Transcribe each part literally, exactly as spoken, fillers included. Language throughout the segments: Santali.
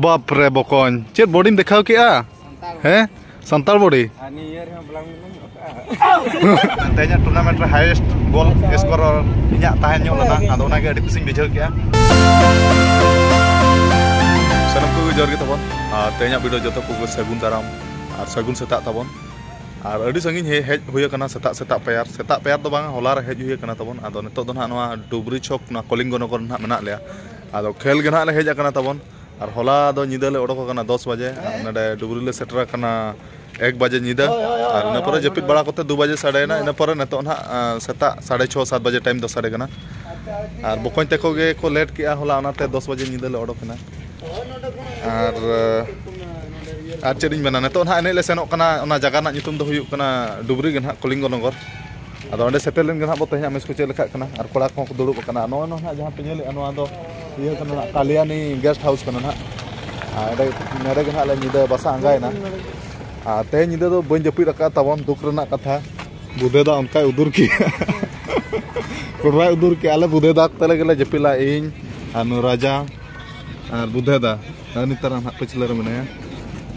ᱵᱟᱯ ᱨᱮ ᱵᱚᱠᱚᱧ, ᱪᱮᱫ ᱵᱚᱰᱤᱢ ᱫᱮᱠᱷᱟᱣ ᱠᱮᱜᱼᱟ? ᱦᱮᱸ, ᱥᱟᱱᱛᱟᱲ ᱵᱚᱰᱤ᱾ ᱛᱮᱦᱮᱧᱟᱜ ᱴᱩᱨᱱᱟᱢᱮᱱᱴ ᱨᱮ ᱦᱟᱭᱮᱥᱴ ᱜᱳᱞ ᱥᱠᱳᱨᱟᱨ ᱤᱧᱟᱹᱜ ᱛᱟᱦᱮᱸ ᱧᱚᱜ ᱞᱮᱱᱟ, ᱟᱫᱚ ᱚᱱᱟᱜᱮ ᱟᱹᱰᱤ ᱠᱩᱥᱤᱧ ᱵᱩᱡᱷᱟᱹᱣ ᱠᱮᱜᱼᱟ᱾ ᱥᱟᱱᱟᱢ ᱠᱚᱜᱮ ᱡᱚᱦᱟᱨ ᱜᱮ ᱛᱟᱵᱚᱱ, ᱟᱨ ᱛᱮᱦᱮᱧᱟᱜ ᱵᱷᱤᱰᱤᱭᱳ ᱡᱚᱛᱚ ᱠᱚᱜᱮ ᱥᱟᱹᱜᱩᱱ ᱫᱟᱨᱟᱢ ᱟᱨ ᱥᱟᱹᱜᱩᱱ ᱥᱮᱛᱟᱜ ᱛᱟᱵᱚᱱ᱾ ᱟᱨ ᱟᱹᱰᱤ ᱥᱟᱺᱜᱤᱧ ᱦᱮᱡ, ᱦᱮᱡ ᱦᱩᱭ ᱟᱠᱟᱱᱟ ᱥᱮᱛᱟᱜ, ᱥᱮᱛᱟᱜ ᱯᱟᱭᱟᱨ, ᱥᱮᱛᱟᱜ ᱯᱟᱭᱟᱨ ᱫᱚ ᱵᱟᱝ, ᱦᱚᱞᱟ ᱨᱮ ᱦᱮᱡ ᱦᱩᱭ ᱟᱠᱟᱱᱟ ᱛᱟᱵᱚᱱ᱾ ᱟᱫᱚ ᱱᱤᱛᱚᱜ ᱫᱚ ᱱᱟᱦᱟᱜ ᱱᱚᱣᱟ ᱰᱩᱵᱽᱨᱤ ᱪᱷᱚᱠ, ᱱᱚᱣᱟ ᱠᱚᱞᱤᱝᱜᱚ ᱱᱚᱜᱚᱨ ᱨᱮ ᱱᱟᱦᱟᱜ ᱢᱮᱱᱟᱜ ᱞᱮᱭᱟ᱾ ᱟᱫᱚ ᱠᱷᱮᱞ ᱜᱮ ᱱᱟᱦᱟᱜ ᱞᱮ ᱦᱮᱡ ᱟᱠᱟᱱᱟ ᱛᱟᱵᱚᱱ᱾ ᱟᱨ ᱦᱚᱞᱟ ᱫᱚ ᱧᱤᱫᱟᱹ ᱞᱮ ᱚᱰᱚᱠ ᱟᱠᱟᱱᱟ ᱫᱚᱥ ᱵᱟᱡᱮ, ᱟᱨ ᱱᱚᱰᱮ ᱰᱩᱵᱽᱨᱤ ᱞᱮ ᱥᱮᱴᱮᱨ ᱟᱠᱟᱱᱟ ᱮᱠ ᱵᱟᱡᱮ ᱧᱤᱫᱟᱹ᱾ ᱟᱨ ᱤᱱᱟᱹ ᱯᱚᱨᱮ ᱡᱟᱹᱯᱤᱫ ᱵᱟᱲᱟ ᱠᱚᱛᱮ ᱫᱩ ᱵᱟᱡᱮ ᱥᱟᱰᱮᱭᱮᱱᱟ᱾ ᱤᱱᱟᱹ ᱯᱚᱨᱮ ᱱᱤᱛᱚᱜ ᱱᱟᱦᱟᱜ, ᱟᱸ, ᱥᱮᱛᱟᱜ ᱥᱟᱲᱮ ᱪᱷᱚ, ᱥᱟᱛ ᱵᱟᱡᱮ ᱴᱟᱭᱤᱢ ᱫᱚ ᱥᱟᱰᱮ ᱠᱟᱱᱟ᱾ ᱟᱨ ᱵᱚᱠᱚᱧ ᱛᱟᱠᱚ ᱜᱮ ᱠᱚ ᱞᱮᱴ ᱠᱮᱜᱼᱟ ᱦᱚᱞᱟ, ᱚᱱᱟᱛᱮ ᱫᱚᱥ ᱵᱟᱡᱮ ᱧᱤᱫᱟᱹ ᱞᱮ ᱚᱰᱚᱠ ᱮᱱᱟ᱾ ᱟᱨ, ᱟᱨ ᱪᱮᱫ ᱤᱧ ᱢᱮᱱᱟ, ᱱᱤᱛᱚᱜ ᱱᱟᱦᱟᱜ ᱮᱱᱮᱡ ᱞᱮ ᱥᱮᱱᱚᱜ ᱠᱟᱱᱟ᱾ ᱚᱱᱟ ᱡᱟᱭᱜᱟ ᱨᱮᱱᱟᱜ ᱧᱩᱛᱩᱢ ᱫᱚ ᱦᱩᱭᱩᱜ ᱠᱟᱱᱟ ᱰᱩᱵᱽᱨᱤ ᱜᱮ ᱱᱟᱦᱟᱜ, ᱠᱚᱞᱤᱝᱜᱚ ᱱᱚᱜᱚᱨ᱾ ᱟᱫᱚ ᱚᱸᱰᱮ ᱥᱮᱴᱮᱨ ᱞᱮᱱ ᱜᱮ ᱱᱟᱦᱟᱜ ᱵᱚ ᱛᱮᱦᱮᱧᱟᱜ ᱢᱮᱪ ᱠᱚ ᱪᱮᱫ ᱞᱮᱠᱟᱜ ᱠᱟᱱᱟ ᱟᱨ ᱠᱚᱲᱟ ᱠᱚᱦᱚᱸ ᱠᱚ ᱫᱩᱲᱩᱵ ᱟᱠᱟᱱᱟ᱾ ᱱᱚᱜᱼᱚᱭ ᱱᱚᱣᱟ ᱱᱟᱦᱟᱜ ᱡᱟᱦᱟᱸ ᱯᱮ ᱧᱮᱞᱮᱫᱼᱟ, ᱱᱚᱣᱟ ᱫᱚ ᱤᱭᱟᱹ ᱠᱟᱱᱟ ᱱᱟᱦᱟᱜ, ᱠᱟᱞᱤᱭᱟᱱᱤ ᱜᱮᱥᱴ ᱦᱟᱣᱩᱥ ᱠᱟᱱᱟ ᱱᱟᱦᱟᱜ᱾ ᱟᱨ ᱚᱸᱰᱮ, ᱱᱚᱰᱮ ᱜᱮ ᱱᱟᱦᱟᱜ ᱞᱮ ᱧᱤᱫᱟᱹ ᱵᱟᱥᱟ ᱟᱸᱜᱟᱭᱮᱱᱟ᱾ ᱟᱨ ᱛᱮᱦᱮᱧ ᱧᱤᱫᱟᱹ ᱫᱚ ᱵᱟᱹᱧ ᱡᱟᱹᱯᱤᱫ ᱟᱠᱟᱫ ᱛᱟᱵᱚᱱ, ᱫᱩᱠ ᱨᱮᱱᱟᱜ ᱠᱟᱛᱷᱟ᱾ ᱵᱩᱫᱷᱮ ᱫᱟ ᱚᱱᱠᱟᱭ ᱩᱫᱩᱨ ᱠᱮᱜᱼᱟ᱾ ᱠᱚᱲᱟᱭ ᱩᱫᱩᱨ ᱠᱮᱜᱼᱟ, ᱟᱞᱮ ᱵᱩᱫᱷᱮ ᱫᱟ ᱚᱠᱛᱮ ᱨᱮᱜᱮ ᱞᱮ ᱡᱟᱹᱯᱤᱫ ᱞᱟ, ᱤᱧ ᱟᱨ ᱱᱩᱨ ᱨᱟᱡᱟ ᱟᱨ ᱵᱩᱫᱷᱮ ᱫᱟ᱾ ᱟᱨ ᱱᱮᱛᱟᱨ ᱱᱟᱦᱟᱜ ᱯᱟᱹᱪᱷᱞᱟᱹ ᱨᱮ ᱢᱮᱱᱟᱭᱟ᱾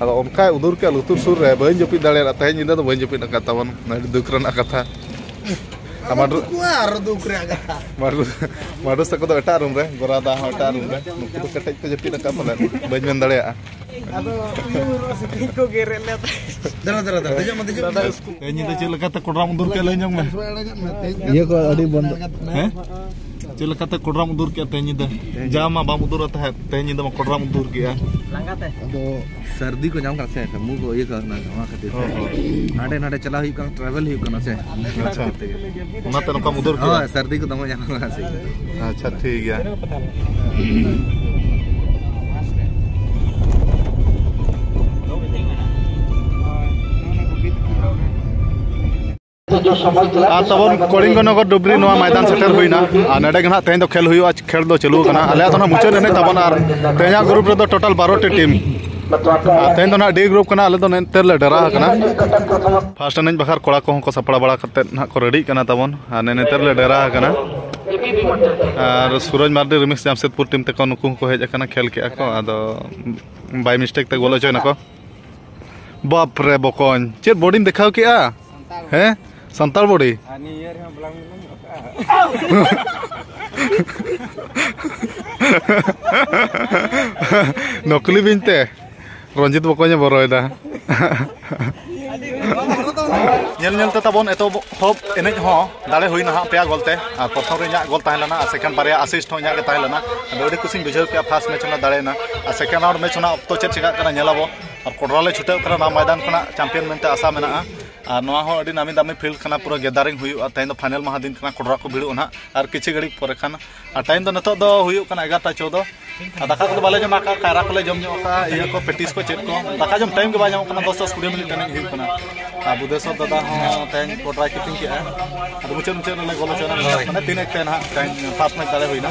ᱟᱫᱚ ᱚᱱᱠᱟᱭ ᱩᱫᱩᱨ ᱠᱮᱜᱼᱟ ᱞᱩᱛᱩᱨ ᱥᱩᱨ ᱨᱮ, ᱵᱟᱹᱧ ᱡᱟᱹᱯᱤᱫ ᱫᱟᱲᱮᱭᱟᱫᱟ᱾ ᱛᱮᱦᱮᱧ ᱧᱤᱫᱟᱹ ᱫᱚ ᱵᱟᱹᱧ ᱡᱟᱹᱯᱤᱫ ᱟᱠᱟᱫ ᱛᱟᱵᱚᱱ, ᱟᱹᱰᱤ ᱫᱩᱠ ᱨᱮᱱᱟᱜ ᱠᱟᱛᱷᱟ᱾ ᱟᱨ ᱢᱟᱰᱨᱩ-, ᱫᱩᱠᱩᱜᱼᱟ, ᱟᱨ ᱫᱩᱠ ᱨᱮᱭᱟᱜ ᱠᱟᱛᱷᱟ᱾ ᱢᱟᱰᱨᱩ-, ᱢᱟᱰᱨᱩ ᱛᱟᱠᱚ ᱫᱚ ᱮᱴᱟᱜ ᱨᱩᱢ ᱨᱮ, ᱜᱚᱨᱟ ᱫᱟ ᱦᱚᱸ ᱮᱴᱟᱜ ᱨᱩᱢ ᱨᱮ᱾ ᱱᱩᱠᱩ ᱫᱚ ᱠᱮᱴᱮᱡ ᱠᱚ ᱡᱟᱹᱯᱤᱫ ᱟᱠᱟᱫ ᱯᱟᱞᱮ, ᱵᱟᱹᱧ ᱢᱮᱱ ᱫᱟᱲᱮᱭᱟᱜᱼᱟ᱾ ᱟᱫᱚ ᱤᱭᱟᱹ ᱦᱚᱨᱚᱜ ᱥᱤᱛᱤᱧ ᱠᱚ ᱜᱮᱨᱮᱫ ᱞᱮ ᱛᱟᱦᱮᱸᱫ᱾ ᱫᱮᱞᱟ, ᱫᱮᱞᱟ, ᱫᱮᱞᱟ, ᱫᱮᱡᱚᱜ ᱢᱮ, ᱫᱮᱡᱚᱜ ᱢᱮ᱾ ᱛᱮᱦᱮᱧ ᱧᱤᱫᱟᱹ ᱪᱮᱫ ᱞᱮᱠᱟᱛᱮ ᱠᱚᱰᱨᱟᱢ ᱩᱫᱩᱨ ᱠᱮᱫ, ᱞᱟᱹᱭ ᱧᱚᱜ ᱢᱮ᱾ ᱤᱭᱟᱹ ᱠᱚ ᱟᱹᱰᱤ ᱵᱚᱱᱫᱚ᱾ ᱦᱮᱸ? ᱪᱮᱫ ᱞᱮᱠᱟᱛᱮ ᱠᱚᱰᱨᱟᱢ ᱩᱫᱩᱨ ᱠᱮᱫ ᱛᱮᱦᱮᱧ ᱧᱤᱫᱟᱹ? ᱡᱟ ᱢᱟ ᱵᱟᱢ ᱩᱫᱩᱨᱟ ᱛᱟᱦᱮᱸᱫ, ᱛᱮᱦᱮᱧ ᱧᱤᱫᱟᱹ ᱢᱟ ᱠᱚᱰᱨᱟᱢ ᱩᱫᱩᱨ ᱠᱮᱫᱼᱟ᱾ ᱟᱫᱚ ᱥᱟᱹᱨᱫᱤ ᱠᱚ ᱧᱟᱢ ᱠᱟᱱᱟ ᱥᱮ, ᱢᱩ ᱠᱚ ᱤᱭᱟᱹ ᱠᱟᱱᱟ, ᱚᱱᱟ ᱠᱷᱟᱹᱛᱤᱨ ᱛᱮ᱾ ᱦᱚᱸ, ᱦᱚᱸ᱾ ᱦᱟᱸᱰᱮ ᱱᱟᱰᱮ ᱪᱟᱞᱟᱣ ᱦᱩᱭᱩᱜ ᱠᱟᱱᱟ, ᱴᱨᱟᱵᱷᱮᱞ ᱦᱩᱭᱩᱜ ᱠᱟᱱᱟ ᱥᱮ᱾ ᱟᱪᱪᱷᱟ᱾ ᱚᱱᱟᱛᱮ ᱱᱚᱝᱠᱟᱢ ᱩᱫᱩᱨ ᱠᱮᱫᱼᱟ? ᱦᱳᱭ, ᱥᱟᱹᱨᱫᱤ ᱠᱚ ᱫᱚᱢᱮ ᱧᱟᱢ ᱠᱟᱱᱟ ᱥᱮ᱾ ᱟᱪᱪᱷᱟ, ᱴᱷᱤᱠ ᱜᱮᱭᱟ᱾ ᱟᱨ ᱛᱟᱵᱚᱱ ᱠᱚᱞᱤᱝᱜᱚ ᱱᱚᱜᱚᱨ ᱰᱩᱵᱽᱨᱤ ᱱᱚᱣᱟ ᱢᱚᱭᱫᱟᱱ ᱥᱮᱴᱮᱨ ᱦᱩᱭᱱᱟ᱾ ᱟᱨ ᱱᱚᱰᱮ ᱜᱮ ᱱᱟᱦᱟᱜ ᱛᱮᱦᱮᱧ ᱫᱚ ᱠᱷᱮᱞ ᱦᱩᱭᱩᱜᱼᱟ, ᱠᱷᱮᱞ ᱫᱚ ᱪᱟᱹᱞᱩ ᱟᱠᱟᱱᱟ᱾ ᱟᱞᱮᱭᱟᱜ ᱫᱚ ᱱᱟᱦᱟᱜ ᱢᱩᱪᱟᱹᱫ ᱮᱱᱮᱡ ᱛᱟᱵᱚᱱ᱾ ᱟᱨ ᱛᱮᱦᱮᱧᱟᱜ ᱜᱨᱩᱯ ᱨᱮᱫᱚ ᱴᱳᱴᱟᱞ ᱵᱟᱨᱚ ᱴᱤ ᱴᱤᱢ᱾ ᱟᱨ ᱛᱮᱦᱮᱧ ᱫᱚ ᱱᱟᱦᱟᱜ ᱰᱤ ᱜᱨᱩᱯ ᱠᱟᱱᱟ, ᱟᱞᱮ ᱫᱚ ᱱᱮᱱᱛᱮ ᱨᱮᱞᱮ ᱰᱮᱨᱟ ᱟᱠᱟᱱᱟ᱾ ᱯᱷᱟᱥᱴ ᱮᱱᱮᱡ ᱵᱟᱠᱷᱨᱟ ᱠᱚᱲᱟ ᱠᱚᱦᱚᱸ ᱠᱚ ᱥᱟᱯᱲᱟᱣ ᱵᱟᱲᱟ ᱠᱟᱛᱮᱫ ᱱᱟᱦᱟᱜ ᱠᱚ ᱨᱮᱰᱤᱜ ᱠᱟᱱᱟ ᱛᱟᱵᱚᱱ, ᱟᱨ ᱱᱮᱱᱛᱮ ᱨᱮᱞᱮ ᱰᱮᱨᱟ ᱟᱠᱟᱱᱟ᱾ ᱟᱨ ᱥᱩᱨᱚᱡᱽ ᱢᱟᱨᱰᱤ ᱨᱤᱢᱤᱠᱥ ᱡᱟᱢᱥᱮᱫᱽᱯᱩᱨ ᱴᱤᱢ ᱛᱟᱠᱚ, ᱱᱩᱠᱩ ᱦᱚᱸᱠᱚ ᱦᱮᱡ ᱟᱠᱟᱱᱟ, ᱠᱷᱮᱞ ᱠᱮᱜᱼᱟ ᱠᱚ, ᱟᱫᱚ ᱵᱟᱭ ᱢᱤᱥᱴᱮᱠ ᱛᱮ ᱜᱳᱞ ᱦᱚᱪᱚᱭ ᱱᱟᱠᱚ᱾ ᱵᱟᱯ ᱨᱮ ᱵᱚᱠᱚᱧ, ᱪᱮᱫ ᱵᱚᱰᱤᱢ ᱫᱮᱠᱷᱟᱣ ᱠᱮᱜᱼᱟ? ᱦᱮᱸ, ᱥᱟᱱᱛᱟᱲ ᱵᱚᱰᱤ᱾ ᱟᱨ ᱱᱤᱭᱟᱹ ᱨᱮᱦᱚᱸ ᱵᱞᱟᱝ ᱧᱮᱞ ᱧᱚᱜ ᱠᱟᱜᱼᱟ᱾ ᱱᱚᱠᱞᱤ ᱵᱤᱧ ᱛᱮ ᱨᱚᱧᱡᱤᱛ ᱵᱚᱠᱚᱧᱮ ᱵᱚᱨᱚᱭᱮᱫᱟ᱾ ᱧᱮᱞ ᱧᱮᱞ ᱛᱮ ᱛᱟᱵᱚᱱ ᱮᱛᱚᱦᱚᱵ ᱮᱱᱮᱡ ᱦᱚᱸ ᱫᱟᱲᱮ ᱦᱩᱭᱱᱟ ᱦᱟᱸᱜ ᱯᱮᱭᱟ ᱜᱳᱞ ᱛᱮ, ᱟᱨ ᱯᱨᱚᱛᱷᱚᱢ ᱨᱮ ᱤᱧᱟᱹᱜ ᱜᱳᱞ ᱛᱟᱦᱮᱸ ᱞᱮᱱᱟ, ᱟᱨ ᱥᱮᱠᱮᱱᱰ ᱵᱟᱨᱭᱟ ᱟᱥᱤᱥᱴ ᱦᱚᱸ ᱤᱧᱟᱹᱜ ᱜᱮ ᱛᱟᱦᱮᱸ ᱞᱮᱱᱟ᱾ ᱟᱫᱚ ᱟᱹᱰᱤ ᱠᱩᱥᱤᱧ ᱵᱩᱡᱷᱟᱹᱣ ᱠᱮᱜᱼᱟ, ᱯᱷᱟᱥᱴ ᱢᱮᱪ ᱦᱚᱸᱞᱮ ᱫᱟᱲᱮᱭᱮᱱᱟ, ᱟᱨ ᱥᱮᱠᱮᱱᱰ ᱨᱟᱣᱩᱱᱰ ᱢᱮᱪ ᱦᱚᱸ ᱱᱟᱜ ᱚᱠᱛᱚ ᱪᱮᱫ ᱪᱤᱠᱟᱹᱜ ᱠᱟᱱᱟ ᱧᱮᱞ ᱟᱵᱚ᱾ ᱟᱨ ᱠᱚᱰᱨᱟ ᱞᱮ ᱪᱷᱩᱴᱟᱹᱣ ᱠᱟᱱᱟ, ᱱᱚᱣᱟ ᱢᱚᱭᱫᱟᱱ ᱠᱷᱚᱱᱟᱜ ᱪᱟᱢᱯᱤᱭᱟᱱ ᱢᱮᱱᱛᱮ ᱟᱥᱟ ᱢᱮᱱᱟᱜᱼᱟ᱾ ᱟᱨ ᱱᱚᱣᱟ ᱦᱚᱸ ᱟᱹᱰᱤ ᱱᱟᱢᱤ ᱫᱟᱢᱤ ᱯᱷᱤᱞᱰ ᱠᱟᱱᱟ, ᱯᱩᱨᱟᱹ ᱜᱮᱫᱟᱨᱤᱝ ᱦᱩᱭᱩᱜᱼᱟ᱾ ᱛᱮᱦᱮᱧ ᱫᱚ ᱯᱷᱟᱭᱱᱮᱞ ᱢᱟᱦᱟ ᱫᱤᱱ ᱠᱟᱱᱟ, ᱠᱚᱰᱨᱟ ᱠᱚ ᱵᱷᱤᱲᱚᱜᱼᱟ ᱱᱟᱦᱟᱜ ᱟᱨ ᱠᱤᱪᱷᱩ ᱜᱷᱟᱹᱲᱤᱡ ᱯᱚᱨᱮ ᱠᱷᱟᱱ᱾ ᱟᱨ ᱴᱟᱭᱤᱢ ᱫᱚ ᱱᱤᱛᱚᱜ ᱫᱚ ᱦᱩᱭᱩᱜ ᱠᱟᱱᱟ ᱮᱜᱟᱨᱚᱴᱟ ᱪᱳᱫᱽᱫᱳ᱾ ᱟᱨ ᱫᱟᱠᱟ ᱠᱚᱫᱚ ᱵᱟᱞᱮ ᱡᱚᱢ ᱟᱠᱟᱫᱼᱟ, ᱠᱟᱭᱨᱟ ᱠᱚᱞᱮ ᱡᱚᱢ ᱧᱚᱜ ᱟᱠᱟᱫᱼᱟ, ᱤᱭᱟᱹ ᱠᱚ, ᱯᱮᱴᱤᱥ ᱠᱚ, ᱪᱮᱫ ᱠᱚ, ᱫᱟᱠᱟ ᱡᱚᱢ ᱴᱟᱭᱤᱢ ᱜᱮ ᱵᱟᱭ ᱧᱟᱢᱚᱜ ᱠᱟᱱᱟ, ᱫᱚᱥ ᱫᱚᱥ ᱠᱩᱲᱤ ᱢᱤᱱᱤᱴ ᱮᱱᱮᱡ ᱦᱩᱭᱩᱜ ᱠᱟᱱᱟ᱾ ᱟᱨ ᱵᱩᱫᱷᱮᱥᱣᱚᱨ ᱫᱟᱫᱟ ᱦᱚᱸ ᱛᱮᱦᱮᱧ ᱠᱚᱰᱨᱟᱭ ᱠᱤᱯᱤᱝ ᱠᱮᱜᱼᱟ᱾ ᱟᱫᱚ ᱢᱩᱪᱟᱹᱫ ᱢᱩᱪᱟᱹᱫ ᱨᱮᱞᱮ ᱜᱳᱞ ᱦᱚᱪᱚᱭᱮᱱᱟ, ᱦᱳᱭ᱾ ᱢᱟᱱᱮ ᱛᱤᱱ ᱮᱠ ᱛᱮ ᱱᱟᱦᱟᱜ ᱛᱮᱦᱮᱧ ᱯᱷᱟᱥᱴ ᱢᱮᱪ ᱫᱟᱲᱮ ᱦᱩᱭᱱᱟ᱾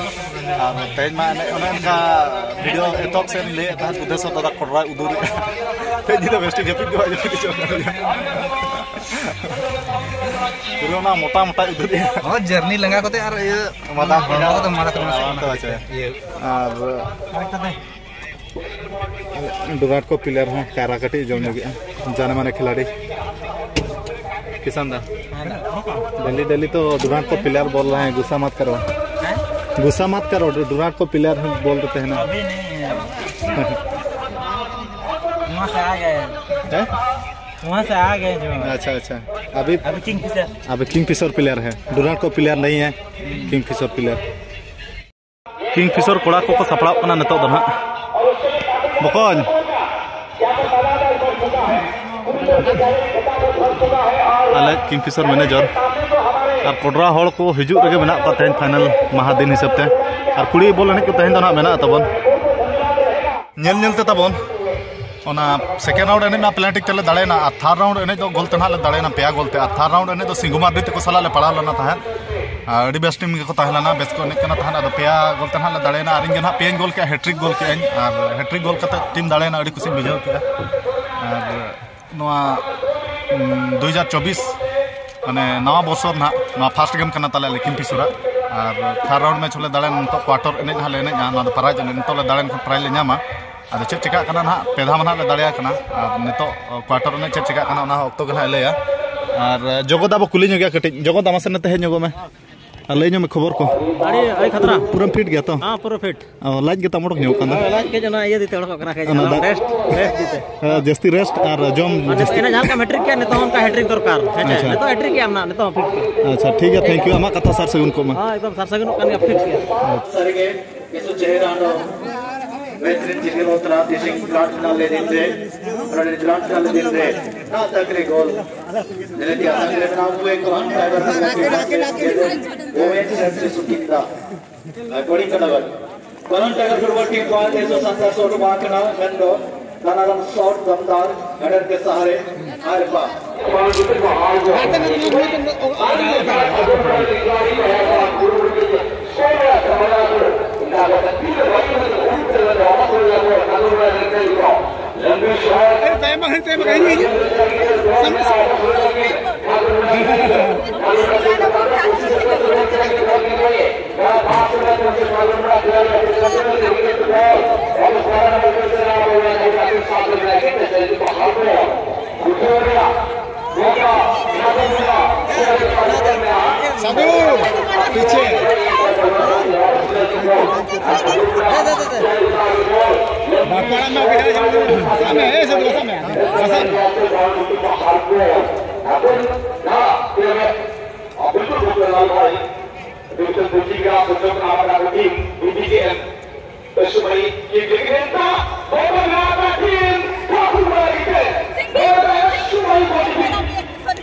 ᱟᱨ ᱛᱮᱦᱮᱧ ᱢᱟ ᱮᱱᱮᱡ ᱚᱱᱮ ᱚᱱᱠᱟ ᱵᱷᱤᱰᱤᱭᱳ ᱮᱛᱚᱦᱚᱵ ᱥᱮᱫ ᱤᱧ ᱞᱟᱹᱭᱮᱫ ᱛᱟᱦᱮᱸᱫ, ᱵᱩᱫᱷᱮᱥᱣᱚᱨ ᱫᱟᱫᱟ ᱠᱚᱰᱨᱟᱭ ᱩᱫᱩᱨᱮᱜᱼᱟ᱾ ᱛᱮᱦᱮᱧ ᱧᱤᱫᱟᱹ ᱵᱮᱥ ᱴᱷᱤᱠ ᱡᱟᱹᱯᱤᱫ ᱜᱮ ᱵᱟᱭ ᱡᱟᱹᱯᱤᱫ ᱦᱚᱪᱚ ᱠᱟᱫᱤᱧᱟ᱾ ᱯᱩᱨᱟᱹ ᱚᱱᱟ ᱢᱚᱴᱟ ᱢᱚᱴᱟ ᱩᱫᱩᱨᱮᱜᱼᱟ᱾ ᱦᱚᱸ, ᱡᱟᱹᱨᱱᱤ ᱞᱟᱸᱜᱟ ᱠᱚᱛᱮ ᱟᱨ ᱤᱭᱟᱹ ᱢᱟᱫᱟ ᱦᱚᱲᱢᱚ ᱠᱚᱫᱚ ᱢᱟᱫᱟ ᱠᱚ ᱱᱟᱥᱮ ᱦᱚᱸ, ᱛᱚ ᱟᱪᱪᱷᱟ᱾ ᱤᱭᱟᱹ᱾ ᱟᱨ ᱰᱩᱨᱟᱱᱰ ᱠᱚ ᱯᱞᱮᱭᱟᱨ ᱦᱚᱸ ᱠᱟᱭᱨᱟ ᱠᱟᱹᱴᱤᱡ ᱡᱚᱢ ᱧᱚᱜᱮᱜᱼᱟ, ᱡᱟᱱᱮ ᱢᱟᱱᱮ ᱠᱷᱤᱞᱟᱲᱤ᱾ ᱠᱤᱥᱟᱱ ᱫᱟ, ᱰᱮᱞᱤ ᱰᱮᱞᱤ ᱛᱚ ᱰᱩᱨᱟᱱᱰ ᱠᱚ ᱯᱞᱮᱭᱟᱨ ᱵᱚᱞ ᱨᱮ ᱦᱮᱸ ᱜᱩᱥᱟ ᱢᱟᱛ ᱠᱟᱨᱳ, ᱜᱩᱥᱟ ᱢᱟᱛ ᱠᱟᱨᱳ, ᱰᱩᱨᱟᱱᱰ ᱠᱚ ᱯᱞᱮᱭᱟᱨ ᱦᱚᱸ ᱵᱚᱞ ᱨᱮ ᱛᱟᱦᱮᱱᱟ᱾ ᱟᱵᱷᱤ ᱱᱟᱦᱤᱸ ᱦᱟᱭ, ᱣᱟᱦᱟᱸ ᱥᱮ ᱟ ᱜᱟᱭᱮ᱾ ᱦᱮᱸ? ᱣᱟᱦᱟᱸ ᱥᱮ ᱟ ᱜᱟᱭᱮ ᱡᱳ᱾ ᱟᱪᱪᱷᱟ, ᱟᱪᱪᱷᱟ᱾ ᱟᱵᱷᱤ, ᱟᱵᱷᱤ ᱠᱤᱝ ᱯᱷᱤᱥᱟᱨ᱾ ᱟᱵᱷᱤ ᱠᱤᱝ ᱯᱷᱤᱥᱟᱨ ᱯᱞᱮᱭᱟᱨ ᱦᱮᱸ, ᱰᱩᱨᱟᱱᱰ ᱠᱚ ᱯᱞᱮᱭᱟᱨ ᱱᱟᱦᱤᱸ ᱦᱮᱸ, ᱠᱤᱝ ᱯᱷᱤᱥᱟᱨ ᱯᱞᱮᱭᱟᱨ᱾ ᱠᱤᱝ ᱯᱷᱤᱥᱚᱨ ᱠᱚᱲᱟ ᱠᱚᱠᱚ ᱥᱟᱯᱲᱟᱣᱚᱜ ᱠᱟᱱᱟ ᱱᱤᱛᱚᱜ ᱫᱚ ᱱᱟᱦᱟᱜ᱾ ᱵᱚᱠᱚᱧ, ᱟᱞᱮ ᱠᱤᱝ ᱯᱷᱤᱥᱚᱨ ᱢᱮᱱᱮᱡᱟᱨ ᱟᱨ ᱠᱚᱰᱨᱟ ᱦᱚᱲ ᱠᱚ ᱦᱤᱡᱩᱜ ᱨᱮᱜᱮ ᱢᱮᱱᱟᱜ ᱠᱚᱣᱟ ᱛᱮᱦᱮᱧ ᱯᱷᱟᱭᱱᱮᱞ ᱢᱟᱦᱟ ᱫᱤᱱ ᱦᱤᱥᱟᱹᱵ ᱛᱮ᱾ ᱟᱨ ᱠᱩᱲᱤ ᱵᱚᱞ ᱮᱱᱮᱡ ᱠᱚ ᱛᱮᱦᱮᱧ ᱫᱚ ᱱᱟᱦᱟᱜ ᱢᱮᱱᱟᱜ ᱛᱟᱵᱚᱱ᱾ ᱧᱮᱞ ᱧᱮᱞ ᱛᱮ ᱛᱟᱵᱚᱱ ᱚᱱᱟ second round ᱮᱱᱮᱡ ᱢᱟ penalty ᱛᱮᱞᱮ ᱫᱟᱲᱮᱭᱮᱱᱟ, ᱟᱨ third round ᱮᱱᱮᱡ ᱫᱚ ᱜᱳᱞ ᱛᱮ ᱱᱟᱦᱟᱜ ᱞᱮ ᱫᱟᱲᱮᱭᱮᱱᱟ, ᱯᱮᱭᱟ ᱜᱳᱞ ᱛᱮ᱾ ᱟᱨ third round ᱮᱱᱮᱡ ᱫᱚ ᱥᱤᱝᱜᱩ ᱢᱟᱨᱰᱤ ᱛᱟᱠᱚ ᱥᱟᱞᱟᱜ ᱞᱮ ᱯᱟᱲᱟᱣ ᱞᱮᱱᱟ ᱛᱟᱦᱮᱸᱫ᱾ ᱟᱨ ᱟᱹᱰᱤ ᱵᱮᱥ ᱴᱤᱢ ᱜᱮᱠᱚ ᱛᱟᱦᱮᱸ ᱞᱮᱱᱟ, ᱵᱮᱥ ᱠᱚ ᱮᱱᱮᱡ ᱠᱟᱱᱟ ᱛᱟᱦᱮᱸᱫ᱾ ᱟᱫᱚ ᱯᱮᱭᱟ ᱜᱳᱞ ᱛᱮ ᱱᱟᱦᱟᱜ ᱞᱮ ᱫᱟᱲᱮᱭᱮᱱᱟ, ᱟᱨ ᱤᱧ ᱜᱮ ᱱᱟᱦᱟᱜ ᱯᱮᱭᱟᱧ ᱜᱳᱞ ᱠᱮᱜᱼᱟ, ᱦᱮᱴᱨᱤᱠ ᱜᱳᱞ ᱠᱮᱜᱼᱟᱹᱧ᱾ ᱟᱨ ᱦᱮᱴᱨᱤᱠ ᱜᱳᱞ ᱠᱟᱛᱮ ᱴᱤᱢ ᱫᱟᱲᱮᱭᱮᱱᱟ, ᱟᱹᱰᱤ ᱠᱩᱥᱤᱧ ᱵᱩᱡᱷᱟᱹᱣ ᱠᱮᱜᱼᱟ᱾ ᱟᱨ ᱱᱚᱣᱟ ᱩᱢ, ᱫᱩ ᱦᱟᱡᱟᱨ ᱪᱚᱵᱵᱤᱥ, ᱢᱟᱱᱮ ᱱᱟᱣᱟ ᱵᱚᱪᱷᱚᱨ ᱱᱟᱦᱟᱜ ᱱᱚᱣᱟ first game ᱠᱟᱱᱟ ᱛᱟᱞᱮ ᱞᱚᱠᱷᱤᱢᱯᱩᱨ ᱥᱩᱨᱟᱜ᱾ ᱟᱨ third round match ᱦᱚᱸᱞᱮ ᱫᱟᱲᱮᱭᱮᱱᱟ, ᱱᱤᱛᱚᱜ quarter ᱮᱱᱮᱡ ᱱᱟᱦᱟᱜ ᱞᱮ ᱮᱱᱮᱡᱼᱟ᱾ ᱱᱚᱣᱟ ᱫᱚ prize ᱮᱱᱮᱡ, ᱱᱤᱛᱚᱜ ᱞᱮ ᱫᱟᱲᱮᱭᱮᱱ ᱠᱷᱟᱱ prize ᱞᱮ ᱧᱟᱢᱟ᱾ ᱟᱫᱚ ᱪᱮᱫ ᱪᱤᱠᱟᱹᱜ ᱠᱟᱱᱟ ᱱᱟᱦᱟᱜ, ᱯᱮ ᱫᱷᱟᱣ ᱢᱟ ᱱᱟᱦᱟᱜ ᱞᱮ ᱫᱟᱲᱮᱭᱟᱜ ᱠᱟᱱᱟ᱾ ᱟᱨ ᱱᱤᱛᱚᱜ quarter ᱮᱱᱮᱡ ᱪᱮᱫ ᱪᱤᱠᱟᱹᱜ ᱠᱟᱱᱟ, ᱚᱱᱟ ᱦᱚᱸ ᱚᱠᱛᱚ ᱜᱮ ᱱᱟᱦᱟᱜ ᱮ ᱞᱟᱹᱭᱟ᱾ ᱟᱨ ᱡᱚᱜᱚᱫᱟ ᱵᱚ ᱠᱩᱞᱤ ᱧᱚᱜᱮᱭᱟ ᱠᱟᱹᱴᱤᱡ᱾ ᱡᱚᱜᱚᱫᱟ, ᱢᱟᱥᱮ ᱱᱚᱛᱮ ᱦᱮᱡ ᱧᱚᱜᱚᱜ ᱢᱮ᱾ ᱟᱨ ᱞᱟᱹᱭ ᱧᱚᱜ ᱢᱮ ᱠᱷᱚᱵᱚᱨ ᱠᱚ᱾ ᱟᱹᱰᱤ, ᱟᱹᱰᱤ ᱠᱷᱟᱛᱨᱟ᱾ ᱯᱩᱨᱟᱹᱢ fit ᱜᱮᱭᱟ ᱛᱚ? ᱦᱮᱸ, ᱯᱩᱨᱟᱹ fit᱾ ᱚ, ᱞᱟᱡ ᱜᱮ ᱛᱟᱢ ᱚᱰᱚᱠ ᱧᱚᱜ ᱠᱟᱱᱟ᱾ ᱦᱳᱭ, ᱞᱟᱡ ᱠᱟᱹᱡ ᱚᱱᱟ ᱤᱭᱟᱹ ᱫᱤᱛᱮ ᱚᱰᱚᱠᱚᱜ ᱠᱟᱱᱟ, ᱠᱟᱹᱡ ᱚᱱᱟ ᱟᱞᱚᱢ ᱫᱟᱜ᱾ Rest, rest ᱫᱤᱛᱮ᱾ ᱦᱮᱸ, ᱡᱟᱹᱥᱛᱤ rest ᱟᱨ ᱡᱚᱢ ᱟᱨ ᱡᱟᱹᱥᱛᱤ᱾ ᱮᱱᱟᱝ ᱡᱟᱦᱟᱸ ᱞᱮᱠᱟᱢ ᱦᱮᱴᱨᱤᱠ ᱠᱮᱜᱼᱟ, ᱱᱤᱛᱚᱜ ᱦᱚᱸ ᱚᱱᱠᱟ ᱦᱮᱴᱨᱤᱠ ᱫᱚᱨᱠᱟᱨ, ᱦᱮᱸ ᱪᱮ? ᱟᱪᱪᱷᱟ᱾ ᱱᱤᱛᱚᱜ ᱦᱮᱴᱨᱤᱠ ᱜᱮᱭᱟᱢ ᱱᱟᱜ, ᱱᱤᱛᱚᱜ ᱦᱚᱸ fit ᱜᱮ᱾ ᱟᱪᱪᱷᱟ, ᱴᱷᱤᱠ ᱜᱮᱭᱟ, thank you᱾ ᱟᱢᱟᱜ ᱠᱟᱛᱷᱟ ᱥᱟᱨ ᱥᱟᱹᱜᱩᱱ ᱠᱚᱜ ᱢᱟ᱾ ᱦᱮᱸ, ᱮᱠᱫᱚᱢ ᱥᱟᱨ ᱥᱟᱹᱜᱩᱱᱚᱜ ᱠᱟᱱ ᱜᱮᱭᱟ, fit ᱜᱮᱭᱟ᱾ ᱥᱟᱹᱨᱤᱜᱮ, ᱠᱤᱪᱷᱩ ᱪᱮᱦᱨᱟ ᱫᱚ ᱵᱮᱦᱛᱨᱤᱱ ᱪᱤᱠᱟᱹ ᱵᱚᱛᱨᱟ ᱛᱤᱥᱤᱝ ᱯᱨᱟᱨᱛᱷᱱᱟ ᱞᱮᱫᱤᱱ ᱨᱮ, ᱯᱨᱟᱨᱛᱷᱱᱟ ᱞᱮᱫᱤᱱ ᱨᱮ, ᱱᱟ ᱛᱟᱠᱨᱤ ᱜᱳᱞ᱾ ᱡᱮᱞᱮᱠᱟ ᱛᱟᱠᱨᱤ ᱵᱮᱱᱟᱣ ᱦᱩᱭ ᱠᱚ ᱦᱟᱱ ᱥᱟᱭᱵᱟᱨ ᱥᱮᱠᱩᱨᱤᱴᱤ ᱜᱳᱵᱷᱤᱱᱫ ᱥᱮᱴ ᱥᱤᱥᱩ ᱠᱤᱱᱫᱟ᱾ ᱵᱚᱰᱤ ᱠᱟᱱᱟᱣᱟᱞ᱾ ᱠᱚᱞᱚᱱ ᱴᱟᱭᱜᱟᱨ ᱯᱷᱩᱴᱵᱚᱞ ᱴᱤᱢ ᱠᱚᱣᱟᱜ ᱛᱮᱥᱚ ᱥᱟᱛᱟᱥ ᱥᱚᱴ ᱵᱟᱝ ᱠᱟᱱᱟ, ᱢᱮᱱᱫᱚ ᱫᱟᱱᱟᱨᱟᱢ ᱥᱚᱴ ᱫᱚᱢᱫᱟᱨ ᱦᱮᱰᱟᱨ ᱠᱮ ᱥᱟᱦᱟᱨᱮ ᱟᱨ ᱵᱟ᱾ साधु, पीछे। बापड़ा में अभी है, सामने है, सब सामने, सामने।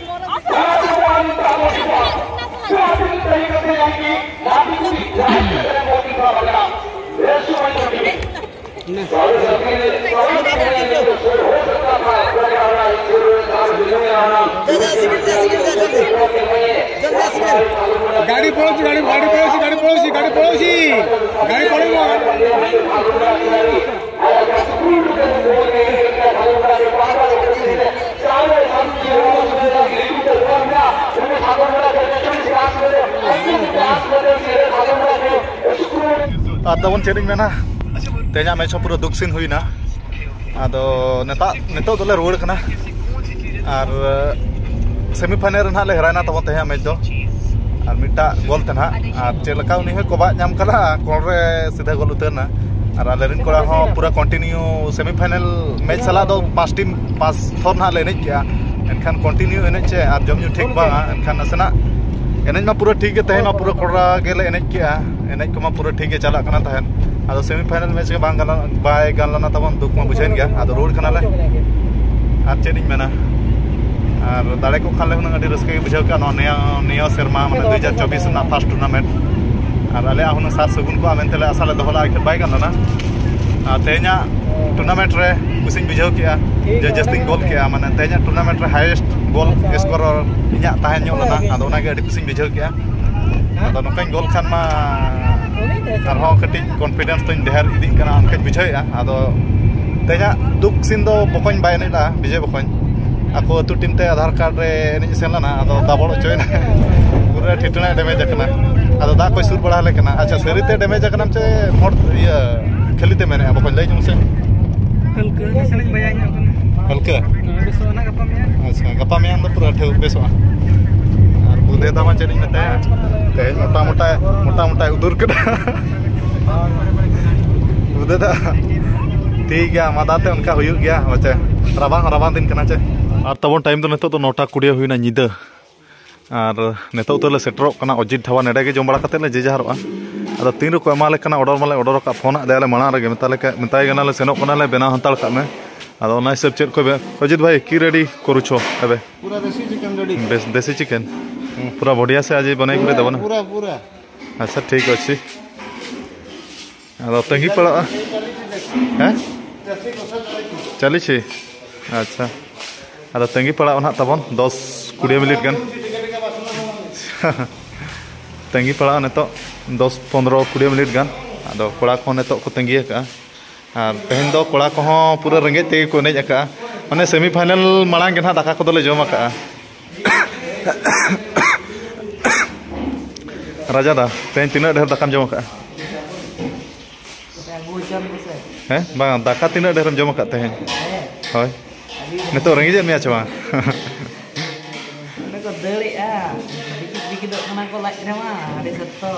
ଗାଡ଼ି ପଳଉଛି, ଗାଡ଼ି, ଗାଡ଼ି ପଳଉଛି, ଗାଡ଼ି ପଳଉଛି, ଗାଡ଼ି ପଳଉଛି, ଗାଡ଼ି ପଳେଇବ। ᱟᱨ ᱛᱟᱵᱚᱱ ᱪᱮᱫ ᱤᱧ ᱢᱮᱱᱟ, ᱛᱮᱦᱮᱧᱟᱜ ᱢᱮᱪ ᱦᱚᱸ ᱯᱩᱨᱟᱹ ᱫᱩᱠ ᱥᱤᱱ ᱦᱩᱭᱱᱟ᱾ ᱟᱫᱚ ᱱᱤᱛᱚᱜ, ᱱᱤᱛᱚᱜ ᱫᱚᱞᱮ ᱨᱩᱣᱟᱹᱲ ᱠᱟᱱᱟ᱾ ᱟᱨ ᱥᱮᱢᱤ ᱯᱷᱟᱭᱱᱮᱞ ᱨᱮ ᱱᱟᱦᱟᱜ ᱞᱮ ᱦᱮᱨᱟᱭᱱᱟ ᱛᱟᱵᱚᱱ ᱛᱮᱦᱮᱧᱟᱜ ᱢᱮᱪ ᱫᱚ᱾ ᱟᱨ ᱢᱤᱫᱴᱟᱜ ᱜᱳᱞ ᱛᱮ ᱱᱟᱦᱟᱜ᱾ ᱟᱨ ᱪᱮᱫ ᱞᱮᱠᱟ ᱩᱱᱤ ᱦᱚᱸᱭ ᱠᱚᱵᱟᱜ ᱧᱟᱢ ᱠᱟᱫᱟ, ᱠᱚᱞ ᱨᱮ ᱥᱤᱫᱷᱟᱹ ᱜᱳᱞ ᱩᱛᱟᱹᱨ ᱮᱱᱟ᱾ ᱟᱨ ᱟᱞᱮ ᱨᱮᱱ ᱠᱚᱲᱟ ᱦᱚᱸ ᱯᱩᱨᱟᱹ ᱠᱚᱱᱴᱤᱱᱤᱭᱩ ᱥᱮᱢᱤ ᱯᱷᱟᱭᱱᱮᱞ ᱢᱮᱪ ᱥᱟᱞᱟᱜ ᱫᱚ ᱯᱟᱸᱪ ᱴᱤᱢ, ᱯᱟᱸᱪ ᱛᱷᱚᱨ ᱱᱟᱦᱟᱜ ᱞᱮ ᱮᱱᱮᱡ ᱠᱮᱜᱼᱟ᱾ ᱮᱱᱠᱷᱟᱱ ᱠᱚᱱᱴᱤᱱᱤᱭᱩ ᱮᱱᱮᱡ ᱪᱮ ᱟᱨ ᱡᱚᱢ ᱧᱩ ᱴᱷᱤᱠ ᱵᱟᱝᱟ᱾ ᱮᱱᱠᱷᱟᱱ ᱱᱟᱥᱮᱱᱟᱜ ᱮᱱᱮᱡ ᱢᱟ ᱯᱩᱨᱟᱹ ᱴᱷᱤᱠ ᱜᱮ ᱛᱮᱦᱮᱧ ᱢᱟ ᱯᱩᱨᱟᱹ ᱠᱚᱲᱟ ᱜᱮᱞᱮ ᱮᱱᱮᱡ ᱠᱮᱜᱼᱟ᱾ ᱮᱱᱮᱡ ᱠᱚᱢᱟ ᱯᱩᱨᱟᱹ ᱴᱷᱤᱠ ᱜᱮ ᱪᱟᱞᱟᱜ ᱠᱟᱱᱟ ᱛᱟᱦᱮᱸᱫ᱾ ᱟᱫᱚ ᱥᱮᱢᱤ ᱯᱷᱟᱭᱱᱮᱞ ᱢᱮᱪ ᱜᱮ ᱵᱟᱝ ᱜᱟᱱ, ᱵᱟᱭ ᱜᱟᱱ ᱞᱮᱱᱟ ᱛᱟᱵᱚᱱ, ᱫᱩᱠ ᱢᱟ ᱵᱩᱡᱷᱟᱹᱣᱮᱱ ᱜᱮᱭᱟ᱾ ᱟᱫᱚ ᱨᱩᱣᱟᱹᱲ ᱠᱟᱱᱟᱞᱮ᱾ ᱟᱨ ᱪᱮᱫ ᱤᱧ ᱢᱮᱱᱟ, ᱟᱨ ᱫᱟᱲᱮ ᱠᱚᱜ ᱠᱷᱟᱱ ᱞᱮ ᱦᱩᱱᱟᱹᱝ ᱟᱹᱰᱤ ᱨᱟᱹᱥᱠᱟᱹ ᱜᱮ ᱵᱩᱡᱷᱟᱹᱣ ᱠᱮᱜᱼᱟ᱾ ᱱᱚᱣᱟ ᱱᱤᱭᱟᱹ, ᱱᱤᱭᱟᱹ ᱥᱮᱨᱢᱟ, ᱢᱟᱱᱮ ᱫᱩ ᱦᱟᱡᱟᱨ ᱪᱚᱵᱵᱤᱥ ᱨᱮᱱᱟᱜ ᱯᱷᱟᱥᱴ ᱴᱩᱨᱱᱟᱢᱮᱱᱴ᱾ ᱟᱨ ᱟᱞᱮᱭᱟᱜ ᱦᱩᱱᱟᱹᱝ ᱥᱟᱨ ᱥᱟᱹᱜᱩᱱ ᱠᱚᱜᱼᱟ ᱢᱮᱱᱛᱮ ᱞᱮ ᱟᱥᱟ ᱞᱮ ᱫᱚᱦᱚ ᱞᱮᱫᱼᱟ, ᱮᱱᱠᱷᱟᱱ ᱵᱟᱭ ᱜᱟᱱ ᱞᱮᱱᱟ᱾ ᱟᱨ ᱛᱮᱦᱮᱧᱟᱜ ᱴᱩᱨᱱᱟᱢᱮᱱᱴ ᱨᱮ ᱠᱩᱥᱤᱧ ᱵᱩᱡᱷᱟᱹᱣ ᱠᱮᱜᱼᱟ ᱡᱮ ᱡᱟᱹᱥᱛᱤᱧ ᱜᱳᱞ ᱠᱮᱜᱼᱟ, ᱢᱟᱱᱮ ᱛᱮᱦᱮᱧᱟᱜ ᱴᱩᱨᱱᱟᱢᱮᱱᱴ ᱨᱮ ᱦᱟᱭᱮᱥᱴ ᱜᱳᱞ ᱥᱠᱳᱨᱟᱨ ᱤᱧᱟᱹᱜ ᱛᱟᱦᱮᱸ ᱧᱚᱜ ᱞᱮᱱᱟ᱾ ᱟᱫᱚ ᱚᱱᱟᱜᱮ ᱟᱹᱰᱤ ᱠᱩᱥᱤᱧ ᱵᱩᱡᱷᱟᱹᱣ ᱠᱮᱜᱼᱟ᱾ ᱟᱫᱚ ᱱᱚᱝᱠᱟᱧ ᱜᱳᱞ ᱠᱷᱟᱱ ᱢᱟ ᱟᱨᱦᱚᱸ ᱠᱟᱹᱴᱤᱡ ᱠᱚᱱᱯᱷᱤᱰᱮᱱᱥ ᱫᱚᱧ ᱰᱷᱮᱨ ᱤᱫᱤᱜ ᱠᱟᱱᱟ, ᱚᱱᱠᱟᱧ ᱵᱩᱡᱷᱟᱹᱣᱮᱫᱼᱟ᱾ ᱟᱫᱚ ᱛᱮᱦᱮᱧᱟᱜ ᱫᱩᱠ ᱥᱤᱱ ᱫᱚ ᱵᱚᱠᱚᱧ ᱵᱟᱭ ᱮᱱᱮᱡ ᱞᱮᱫᱼᱟ, ᱵᱤᱡᱚᱭ ᱵᱚᱠᱚᱧ᱾ ᱟᱠᱚ ᱟᱹᱛᱩ ᱴᱤᱢ ᱛᱮ ᱟᱫᱷᱟᱨ ᱠᱟᱨᱰ ᱨᱮ ᱮᱱᱮᱡ ᱥᱮᱱ ᱞᱮᱱᱟ, ᱟᱫᱚ ᱫᱟᱵᱚᱲ ᱦᱚᱪᱚᱭᱮᱱᱟ᱾ ᱯᱩᱨᱟᱹ ᱴᱷᱤᱴᱟᱹᱬᱟ ᱰᱮᱢᱮᱡᱽ ᱟᱠᱟᱱᱟ᱾ ᱟᱫᱚ ᱫᱟᱜ ᱠᱚᱭ ᱥᱩᱨ ᱵᱟᱲᱟ ᱟᱞᱮ ᱠᱟᱱᱟ᱾ ᱟᱪᱪᱷᱟ, ᱥᱟᱹᱨᱤᱛᱮ ᱰᱮᱢᱮᱡᱽ ᱟᱠᱟᱱᱟᱢ ᱪᱮ ᱢᱚᱴ, ᱤᱭᱟᱹ, ᱠᱷᱟᱹᱞᱤ ᱛᱮ ᱢᱮᱱᱮᱫᱼᱟ? ᱵᱚᱠᱚᱧ, ᱞᱟᱹᱭ ᱧᱚᱜ ᱢᱮᱥᱮ᱾ ᱦᱟᱹᱞᱠᱟᱹ ᱱᱟᱥᱮᱱᱟᱜ ᱵᱟᱡᱟᱣ ᱧᱚᱜ ᱠᱟᱱᱟ᱾ ᱦᱟᱹᱞᱠᱟᱹ? ᱦᱮᱸ, ᱵᱮᱥᱚᱜᱼᱟ ᱱᱟᱜ ᱜᱟᱯᱟ ᱢᱮᱭᱟᱝ᱾ ᱟᱪᱪᱷᱟ, ᱜᱟᱯᱟ ᱢᱮᱭᱟᱝ ᱫᱚ ᱯᱩᱨᱟᱹ ᱴᱷᱟᱹᱣ ᱵᱮᱥᱚᱜᱼᱟ᱾ ᱟᱨ ᱵᱩᱫᱷᱮ ᱫᱟ ᱢᱟ ᱪᱮᱫ ᱤᱧ ᱢᱮᱛᱟᱭᱟ, ᱛᱮᱦᱮᱧ ᱢᱚᱴᱟ ᱢᱚᱴᱟ, ᱢᱚᱴᱟ ᱢᱚᱴᱟᱭ ᱩᱫᱩᱨ ᱠᱮᱫᱟ᱾ ᱵᱩᱫᱷᱮ ᱫᱟ, ᱴᱷᱤᱠ ᱜᱮᱭᱟ, ᱢᱟᱫᱟ ᱛᱮ ᱚᱱᱠᱟ ᱦᱩᱭᱩᱜ ᱜᱮᱭᱟ, ᱦᱳᱭ ᱪᱮ? ᱨᱟᱵᱟᱝ, ᱨᱟᱵᱟᱝ ᱫᱤᱱ ᱠᱟᱱᱟ ᱪᱮ? ᱟᱨ ᱛᱟᱵᱚᱱ ᱴᱟᱭᱤᱢ ᱫᱚ ᱱᱤᱛᱚᱜ ᱫᱚ ᱱᱚᱴᱟ ᱠᱩᱲᱤ ᱦᱩᱭᱱᱟ ᱧᱤᱫᱟᱹ᱾ ᱟᱨ ᱱᱤᱛᱚᱜ ᱫᱚᱞᱮ ᱥᱮᱴᱮᱨᱚᱜ ᱠᱟᱱᱟ ᱚᱡᱤᱛ ᱰᱷᱟᱵᱟ᱾ ᱱᱚᱰᱮ ᱜᱮ ᱡᱚᱢ ᱵᱟᱲᱟ ᱠᱟᱛᱮᱫ ᱞᱮ ᱡᱮ ᱡᱟᱦᱟᱨᱚᱜᱼᱟ᱾ ᱟᱫᱚ ᱛᱤᱱ ᱨᱮᱠᱚ ᱮᱢᱟ ᱞᱮ ᱠᱟᱱᱟ, ᱚᱰᱟᱨ ᱢᱟᱞᱮ ᱚᱰᱟᱨ ᱟᱠᱟᱫ, ᱯᱷᱳᱱ ᱟᱫ ᱫᱮᱭᱟᱞᱮ ᱢᱟᱲᱟᱝ ᱨᱮᱜᱮ, ᱢᱮᱛᱟ ᱞᱮ ᱠᱟ-, ᱢᱮᱛᱟᱭ ᱠᱟᱱᱟᱞᱮ, "ᱥᱮᱱᱚᱜ ᱠᱟᱱᱟᱞᱮ, ᱵᱮᱱᱟᱣ ᱦᱟᱛᱟᱲ ᱠᱟᱜ ᱢᱮ᱾" ᱟᱫᱚ ᱚᱱᱟ ᱦᱤᱥᱟᱹᱵ ᱪᱮᱫ ᱠᱚ ᱵᱮ-, ᱚᱡᱤᱛ ᱵᱷᱟᱭ, ᱠᱤ ᱨᱮᱰᱤ ᱠᱚᱨᱩᱪᱷᱚ ᱮᱵᱮ? पूरा देसी चिकन रेडी। बेस-, देसी चिकन? हम्म। पूरा बढ़िया से आज ये बनाई के देबो ना? पूरा, पूरा। अच्छा, ठीक अच्छी। ᱟᱫᱚ ᱛᱟᱺᱜᱤ ᱯᱟᱲᱟᱜᱼᱟ᱾ ᱦᱮᱸ? ᱪᱟᱹᱞᱤᱥᱤ? ᱟᱪᱪᱷᱟ᱾ ᱟᱫᱚ ᱛᱟᱺᱜᱤ ᱯᱟᱲᱟᱜᱼᱟ ᱱᱟᱦᱟᱜ ᱛᱟᱵᱚᱱ ᱫᱚᱥ ᱠᱩᱲᱤ ᱢᱤᱱᱤᱴ ᱜᱟᱱ᱾ ᱛᱟᱺᱜᱤ ᱯᱟᱲᱟᱜᱼᱟ ᱱᱤᱛᱚᱜ ᱫᱚᱥ ᱯᱚᱱᱨᱚ ᱠᱩᱲᱤ ᱢᱤᱱᱤᱴ ᱜᱟᱱ᱾ ᱟᱫᱚ ᱠᱚᱲᱟ ᱠᱚᱦᱚᱸ ᱱᱤᱛᱚᱜ ᱠᱚ ᱛᱟᱺᱜᱤ ᱟᱠᱟᱫᱼᱟ᱾ ᱟᱨ ᱛᱮᱦᱮᱧ ᱫᱚ ᱠᱚᱲᱟ ᱠᱚᱦᱚᱸ ᱯᱩᱨᱟᱹ ᱨᱮᱸᱜᱮᱡ ᱛᱮᱜᱮ ᱠᱚ ᱮᱱᱮᱡ ᱟᱠᱟᱫᱼᱟ᱾ ᱢᱟᱱᱮ ᱥᱮᱢᱤ ᱯᱷᱟᱭᱱᱮᱞ ᱢᱟᱲᱟᱝ ᱜᱮ ᱱᱟᱦᱟᱜ ᱫᱟᱠᱟ ᱠᱚᱫᱚᱞᱮ ᱡᱚᱢ ᱟᱠᱟᱫᱼᱟ᱾ ᱨᱟᱡᱟ ᱫᱟ, ᱛᱮᱦᱮᱧ ᱛᱤᱱᱟᱹᱜ ᱰᱷᱮᱨ ᱫᱟᱠᱟᱢ ᱡᱚᱢ ᱟᱠᱟᱫᱼᱟ? ᱟᱹᱜᱩ ᱦᱚᱪᱚ ᱠᱚ ᱥᱮ᱾ ᱦᱮᱸ, ᱵᱟᱝ, ᱫᱟᱠᱟ ᱛᱤᱱᱟᱹᱜ ᱰᱷᱮᱨᱮᱢ ᱡᱚᱢ ᱟᱠᱟᱫ ᱛᱮᱦᱮᱧ? ᱦᱮᱸ᱾ ᱦᱳᱭ᱾ ᱟᱹᱰᱤ ᱱᱤᱛᱚᱜ ᱨᱮᱸᱜᱮᱡᱮᱫ ᱢᱮᱭᱟ ᱪᱮ ᱵᱟᱝ? ᱚᱸᱰᱮ ᱠᱚ ᱫᱟᱹᱲᱮᱜᱼᱟ, ᱵᱤᱜᱤᱫ ᱵᱤᱜᱤᱫᱚᱜ ᱠᱟᱱᱟ ᱠᱚ ᱞᱟᱡ ᱨᱮᱢᱟ, ᱟᱹᱰᱤ ᱥᱚᱠᱛᱚ᱾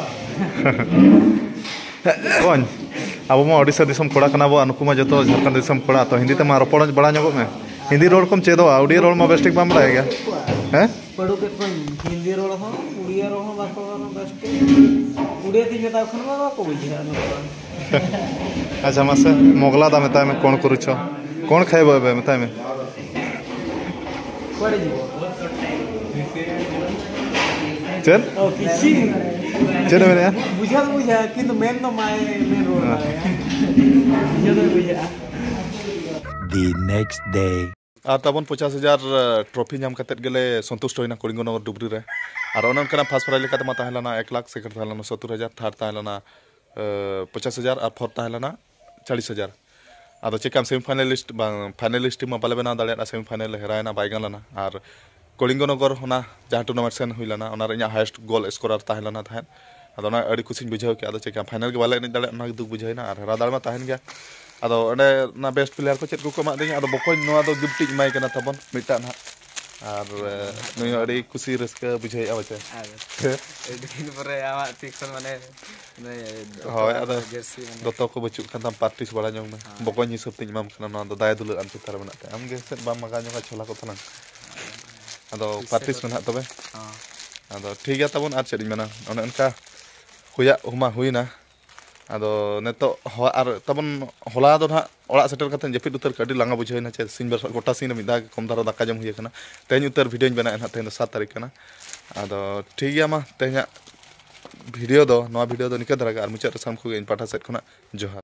ᱵᱚᱠᱚᱧ, ᱟᱵᱚ ᱢᱟ ᱳᱰᱤᱥᱟ ᱫᱤᱥᱚᱢ ᱠᱚᱲᱟ ᱠᱟᱱᱟ ᱵᱚ, ᱟᱨ ᱱᱩᱠᱩ ᱢᱟ ᱡᱚᱛᱚ ᱡᱷᱟᱲᱠᱷᱚᱸᱰ ᱫᱤᱥᱚᱢ ᱠᱚᱲᱟ᱾ ᱛᱚ ᱦᱤᱱᱫᱤ ᱛᱮᱢᱟ ᱨᱚᱯᱚᱲ ᱵᱟᱲᱟ ᱧᱚᱜᱚᱜ ᱢᱮ᱾ ᱦᱤᱱᱫᱤ ᱨᱚᱲ ᱠᱚᱢ ᱪᱮᱫᱚᱜᱼᱟ, ᱳᱰᱤᱭᱟ ᱨᱚᱲ ᱢᱟ ᱵᱮᱥ ᱴᱷᱤᱠ ᱵᱟᱢ ᱵᱟᱲᱟᱭ ᱜᱮᱭᱟ᱾ ᱦᱮᱸ? ᱯᱟᱹᱰᱩ ᱠᱮᱫ ᱠᱚᱣᱟᱧ, ᱦᱤᱱᱫᱤ ᱨᱚᱲ ᱦᱚᱸ, ᱩᱲᱤᱭᱟ ᱨᱚᱲ ᱦᱚᱸ ᱵᱟᱠᱚ ᱨᱚᱲᱟ ᱵᱮᱥ ᱴᱷᱤᱠ᱾ ᱩᱲᱤᱭᱟ ᱛᱤᱧ ᱢᱮᱛᱟ ᱠᱚ ᱠᱷᱟᱱ ᱢᱟ ᱵᱟᱠᱚ ᱵᱩᱡᱷᱟᱹᱜᱼᱟ ᱱᱚᱝᱠᱟ᱾ ᱟᱪᱪᱷᱟ, ᱢᱟᱥᱮ, ᱢᱚᱜᱽᱞᱟ ᱫᱟ ᱢᱮᱛᱟᱭ ᱢᱮ, ᱠᱚᱬ ᱠᱩᱨᱩᱪᱷᱚ᱾ ᱠᱚᱬ ᱠᱷᱟᱭᱵᱚ ᱮᱵᱮ, ᱢᱮᱛᱟᱭ ᱢᱮ᱾ ᱚᱠᱟᱨᱮ ᱡᱤᱵᱚ? ᱪᱮᱫ? ᱚ, ᱠᱤᱪᱷᱤ᱾ ᱪᱮᱫ ᱮ ᱢᱮᱱᱮᱫᱼᱟ? ᱵᱩᱡᱷᱟᱹᱣ ᱫᱚ ᱵᱩᱡᱷᱟᱹᱜᱼᱟ, ᱠᱤᱱᱛᱩ ᱢᱮᱱ ᱫᱚ ᱵᱟᱭ ᱢᱮᱱ ᱨᱩᱣᱟᱹᱲ ᱦᱮᱸ᱾ ᱫᱟᱲᱮᱭᱟᱜᱼᱟ᱾ ᱵᱩᱡᱷᱟᱹᱣ ᱫᱚ ᱵᱩᱡᱷᱟᱹᱜᱼᱟ᱾ The next day. ᱟᱨ ᱛᱟᱵᱚᱱ ᱯᱚᱪᱟᱥ ᱦᱟᱡᱟᱨ ᱴᱨᱚᱯᱷᱤ ᱧᱟᱢ ᱠᱟᱛᱮᱫ ᱜᱮᱞᱮ ᱥᱚᱱᱛᱩᱥᱴ ᱦᱩᱭᱱᱟ ᱠᱚᱞᱤᱝᱜᱚᱱᱚᱜᱚᱨ ᱰᱩᱵᱽᱨᱤ ᱨᱮ᱾ ᱟᱨ ᱚᱱᱮ ᱚᱱᱠᱟᱱᱟᱜ ᱯᱷᱟᱥᱴ ᱯᱨᱟᱭᱤᱡᱽ ᱞᱮᱠᱟᱛᱮ ᱢᱟ ᱛᱟᱦᱮᱸ ᱞᱮᱱᱟ ᱮᱠ ᱞᱟᱠᱷ, ᱥᱮᱠᱮᱱᱰ ᱛᱟᱦᱮᱸ ᱞᱮᱱᱟ ᱥᱚᱛᱛᱚᱨ ᱦᱟᱡᱟᱨ, ᱛᱷᱟᱨᱰ ᱛᱟᱦᱮᱸ ᱞᱮᱱᱟ, ᱮ, ᱯᱚᱪᱟᱥ ᱦᱟᱡᱟᱨ ᱟᱨ ᱯᱷᱳᱨᱛᱷ ᱛᱟᱦᱮᱸ ᱞᱮᱱᱟ ᱪᱟᱞᱤᱥ ᱦᱟᱡᱟᱨ᱾ ᱟᱫᱚ ᱪᱮᱠᱟᱢ ᱥᱮᱢᱤ ᱯᱷᱟᱭᱱᱟᱞᱤᱥᱴ ᱵᱟᱝ, ᱯᱷᱟᱭᱱᱟᱞᱤᱥᱴ ᱴᱤᱢ ᱢᱟ ᱵᱟᱞᱮ ᱵᱮᱱᱟᱣ ᱫᱟᱲᱮᱭᱟᱫᱼᱟ, ᱥᱮᱢᱤ ᱯᱷᱟᱭᱱᱟᱞ ᱞᱮ ᱦᱮᱨᱟᱭᱮᱱᱟ, ᱵᱟᱭ ᱜᱟᱱ ᱞᱮᱱᱟ᱾ ᱟᱨ ᱠᱚᱞᱤᱝᱜᱚᱱᱚᱜᱚᱨ ᱚᱱᱟ ᱡᱟᱦᱟᱸ ᱴᱩᱨᱱᱟᱢᱮᱱᱴ ᱥᱮᱱ ᱦᱩᱭ ᱞᱮᱱᱟ, ᱚᱱᱟ ᱨᱮ ᱤᱧᱟᱹᱜ ᱦᱟᱭᱮᱥᱴ ᱜᱳᱞ ᱥᱠᱳᱨᱟᱨ ᱛᱟᱦᱮᱸ ᱞᱮᱱᱟ ᱛᱟᱦᱮᱸᱫ᱾ ᱟᱫᱚ ᱚᱱᱟ ᱟᱹᱰᱤ ᱠᱩᱥᱤᱧ ᱵᱩᱡᱷᱟᱹᱣ ᱠᱮᱫᱼᱟ᱾ ᱟᱫᱚ ᱪᱮᱠᱟ ᱯᱷᱟᱭᱱᱟᱞ ᱜᱮ ᱵᱟᱞᱮ ᱮᱱᱮᱡ ᱫᱟᱲᱮᱭᱟᱜᱼᱟ, ᱚᱱᱟ ᱜᱮ ᱫᱩᱠ ᱵᱩᱡᱷᱟᱹᱣ ᱮᱱᱟ᱾ ᱟᱨ ᱦᱮᱨᱟ ᱫᱟᱲᱮ ᱢᱟ ᱛᱟᱦᱮᱱ ᱜᱮᱭᱟ᱾ ᱟᱫᱚ ᱚᱸᱰᱮ ᱚᱱᱟ ᱵᱮᱥᱴ ᱯᱞᱮᱭᱟᱨ ᱠᱚ ᱪᱮᱫ ᱠᱚᱠᱚ ᱮᱢᱟᱫᱤᱧᱟ, ᱟᱫᱚ ᱵᱚᱠᱚᱧ ᱱᱚᱣᱟ ᱫᱚ ᱜᱤᱯᱷᱴ ᱤᱧ ᱮᱢᱟᱭ ᱠᱟᱱᱟ ᱛᱟᱵᱚᱱ ᱢᱤᱫᱴᱟᱝ ᱱᱟᱦᱟᱜ᱾ ᱟᱨ, ᱮ, ᱱᱩᱭ ᱦᱚᱸ ᱟᱹᱰᱤ ᱠᱩᱥᱤ ᱨᱟᱹᱥᱠᱟᱹ ᱵᱩᱡᱷᱟᱹᱣᱮᱫᱼᱟ ᱯᱟᱪᱮ᱾ ᱟᱨ ᱟᱹᱰᱤ ᱫᱤᱱ ᱯᱚᱨᱮ ᱟᱢᱟᱜ ᱛᱤ ᱠᱷᱚᱱ ᱢᱟᱱᱮ ᱱᱩᱭ ᱦᱳᱭ, ᱫᱚᱛᱚ ᱟᱫᱚ ᱡᱟᱹᱨᱥᱤ ᱢᱟᱱᱮ ᱫᱚᱛᱚ ᱠᱚ ᱵᱟᱹᱪᱩᱜ ᱠᱷᱟᱱ ᱛᱟᱢ ᱯᱨᱮᱠᱴᱤᱥ ᱵᱟᱲᱟ ᱧᱚᱜ ᱢᱮ᱾ ᱦᱳᱭ᱾ ᱵᱚᱠᱚᱧ ᱦᱤᱥᱟᱹᱵ ᱛᱤᱧ ᱮᱢᱟᱢ ᱠᱟᱱᱟ, ᱱᱚᱣᱟ ᱫᱚ ᱫᱟᱭᱟ ᱫᱩᱞᱟᱹᱲ ᱟᱢ ᱪᱮᱛᱟᱱ ᱨᱮ ᱢᱮᱱᱟᱜ ᱛᱟᱭᱟ᱾ ᱟᱢ ᱜᱮ ᱥᱮᱫ ᱵᱟᱢ ᱢᱟᱜᱟᱣ ᱧᱚᱜᱟ ᱪᱷᱚᱞᱟ ᱠᱚ ᱛᱟᱞᱟᱝ᱾ ᱟᱫᱚ ᱯᱨᱮᱠᱴᱤᱥ ᱢᱮ ᱱᱟᱦᱟᱜ ᱛᱚᱵᱮ᱾ ᱦᱚᱸ᱾ ᱟᱫᱚ ᱴᱷᱤᱠ ᱜᱮᱭᱟ ᱛᱟᱵᱚᱱ, ᱟᱨ ᱪᱮᱫ ᱤᱧ ᱢᱮᱱᱟ, ᱚᱱᱮ ᱚᱱᱠᱟ ᱦᱩᱭᱟᱜ ᱦᱩᱢᱟ ᱦᱩᱭᱱᱟ᱾ ᱟᱫᱚ ᱱᱤᱛᱚᱜ ᱦᱚ-, ᱟᱨ ᱛᱟᱵᱚᱱ ᱦᱚᱞᱟ ᱫᱚ ᱱᱟᱦᱟᱜ ᱚᱲᱟᱜ ᱥᱮᱴᱮᱨ ᱠᱟᱛᱮᱫ ᱡᱟᱹᱯᱤᱫ ᱩᱛᱟᱹᱨ ᱠᱟᱜ ᱟᱹᱰᱤ ᱞᱟᱸᱜᱟ ᱵᱩᱡᱷᱟᱹᱣ ᱮᱱᱟ, ᱪᱮ ᱥᱤᱧ ᱵᱮᱲᱟ ᱜᱚᱴᱟ ᱥᱤᱧ ᱨᱮ ᱢᱤᱫ ᱫᱷᱟᱣ ᱜᱮ ᱠᱚᱢ ᱫᱷᱟᱨᱟ ᱫᱟᱠᱟ ᱡᱚᱢ ᱦᱩᱭ ᱟᱠᱟᱱᱟ᱾ ᱛᱮᱦᱮᱧ ᱩᱛᱟᱹᱨ ᱵᱷᱤᱰᱤᱭᱳᱧ ᱵᱮᱱᱟᱣᱮᱫᱼᱟ ᱱᱟᱦᱟᱜ, ᱛᱮᱦᱮᱧ ᱫᱚ ᱥᱟᱛ ᱛᱟᱹᱨᱤᱠᱷ ᱠᱟᱱᱟ᱾ ᱟᱫᱚ ᱴᱷᱤᱠ ᱜᱮᱭᱟ, ᱢᱟ ᱛᱮᱦᱮᱧᱟᱜ ᱵᱷᱤᱰᱤᱭᱳ ᱫᱚ, ᱱᱚᱣᱟ ᱵᱷᱤᱰᱤᱭᱳ ᱫᱚ ᱱᱤᱝᱠᱟᱹ ᱫᱷᱟᱨᱟ ᱜᱮ, ᱟᱨ ᱢᱩᱪᱟᱹᱫ ᱨᱮ ᱥᱟᱱᱟᱢ ᱠᱚᱜᱮ ᱤᱧ ᱯᱟᱦᱴᱟ ᱥᱮᱫ ᱠᱷᱚᱱᱟᱜ ᱡᱚᱦᱟᱨ᱾